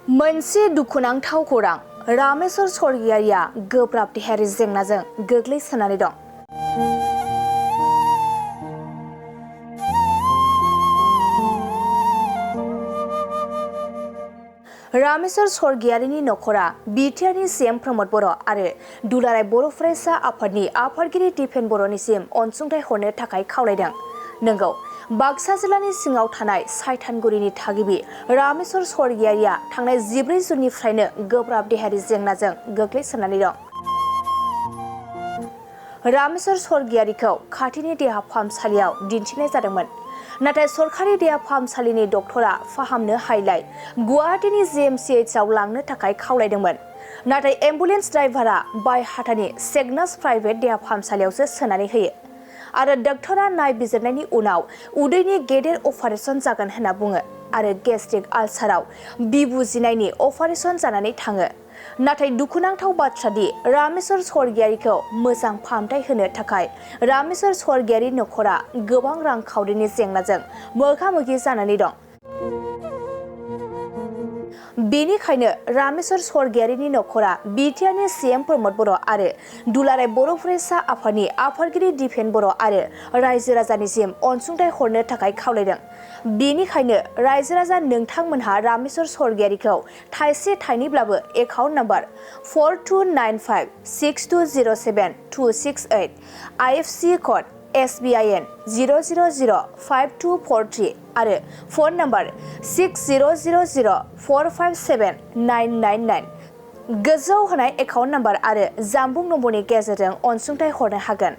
मोनसे दुखुनांथाव खौरां रामेश्वर स्वर्गियारिया गोब्राब देहायारि जेंनाजों गोग्लैसोनानै दं। रामेश्वर स्वर्गियारिनि नखरा बिटिआरनि सीएम प्रमोद बर' आरो दुलाराय बर' फरायसा आफादनि आफादगिरि दिपेन बर'निसिम अनसुंथाइ हरनो थाखाय खावलायदों। नंगौ, बाक्सा जिल्लानि सिङाव थानाय सायथानगुरिनि थागिबि रामेश्वर स्वर्गियारिया थांनाय 14 जुननिफ्रायनो गोब्राब देहायारि जेंनाजों गोग्लैसोनानै दं। रामेश्वर स्वर्गियारिखौ खाथिनि देहा फाहामसालियाव दिन्थिनाय जादोंमोन, नाथाय सरकारि देहा फाहामसालिनि डक्टरा फाहामनो हायैलाय गुवाहाटीनि जीएमसीएचआव लांनो थाखाय खावलायदोंमोन। नाथाय एम्बुलेन्स ड्राइभारा बायहाटानि सेगनास प्राइभेट देहा फाहामसालियावसो सोनानै होयो आरो डक्टरा नायबिजिरनायनि उनाव उदैनि गेदेर अपारेशन जागोन होनना बुङो आरो गेस्ट्रिक आलसाराव बिबु जिनायनि अपारेशन जानानै थाङो। नाथाय दुखुनांथाव बाथ्रा दि रामेश्वर स्वर्गियारिखौ मोजां फाहामथाय होनो थाखाय रामेश्वर स्वर्गियारि नखरा गोबां रांखावरिनि जेंनाजों मोगा-मोगि जानानै दं। बेनिखायनो रामेश्वर स्वर्गियारिनि नखरा बिटिआरनि सीएम प्रमोद बर' आरो दुलाराय बर' फरायसा आफादनि आफादगिरि दिपेन बर' आरो रायजो राजानिसिम अनसुंथाइ हरनो थाखाय खावलायदों। बेनिखायनो रायजो राजा नोंथांमोनहा रामेश्वर स्वर्गियारिखौ थाइसे थाइनैब्लाबो account number 4295620726 IFSC code SBIN 0005243 आरो फन नम्बर 6000457999 गोजौआव होनाय एकाउन्ट नम्बर आरो जानबुं नम्बरनि गेजेरजों अनसुंथाइ हरनो हागोन।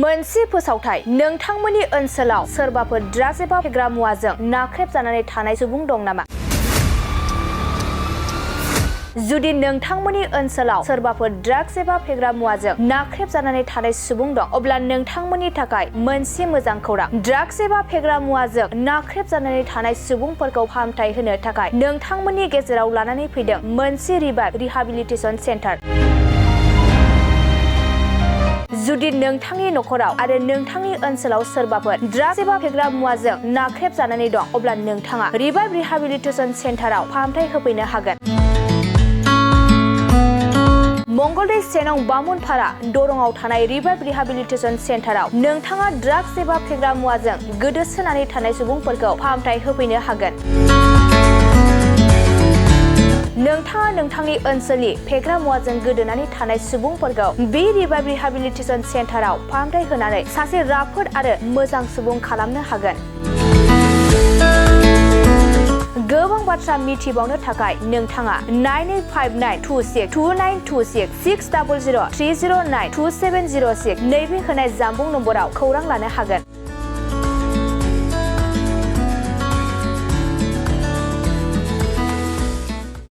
मोनसे फोसावथाय, नोंथांमोननि ओनसोलाव सोरबाफोर ड्राग्स एबा फेग्रा मुवाजों नाख्रेबजानानै थानाय सुबुं दं नामा? जुदि नोंथांमोननि ओनसोलाव सोरबाफोर ड्राग्स एबा फेग्रा मुवाजों नाख्रेबजानानै थानाय सुबुं दं, अब्ला नोंथांमोननि थाखाय मोनसे मोजां खौरां। ड्राग्स एबा फेग्रा मुवाजों नाख्रेबजानानै थानाय सुबुंफोरखौ फाहामथाय होनो थाखाय नोंथांमोननि गेजेराव लानानै फैदों मोनसे रिहाबिलिटेसन सेन्टार। जुदि नोंथांनि नखराव आरो नोंथांनि ओनसोलाव सोरबाफोर ड्राग्स एबा फेग्रा मुवाजों नाख्रेबजानानै दं, अब्ला नोंथाङा रिहाबिलिटेसन सेन्टाराव फाहामथाय होफैनो हागोन। मंगलदै 1 नं बामुनपारा दरंआव थानाय रिहाबिलिटेसन सेन्टाराव नोंथाङा ड्राग्स एबा फेग्रा मुवाजों गोदोसोनानै थानाय सुबुंफोरखौ फाहामथाय होफैनो हागोन। नोंथाङा नोंथांनि ओनसोलनि फेग्रा मुवाजों गोदोनानै थानाय सुबुंफोरखौ बे रिहाबिलिटेसन सेन्टाराव फाहामथाय होनानै सासे राफोद आरो मोजां सुबुं खालामनो हागोन। गोबां बाथ्रा मिथिबावनो थाखाय नोंथाङा 9859262926 60030927006 नैबे होनाय जानबुं नम्बराव खौरां लानो हागोन।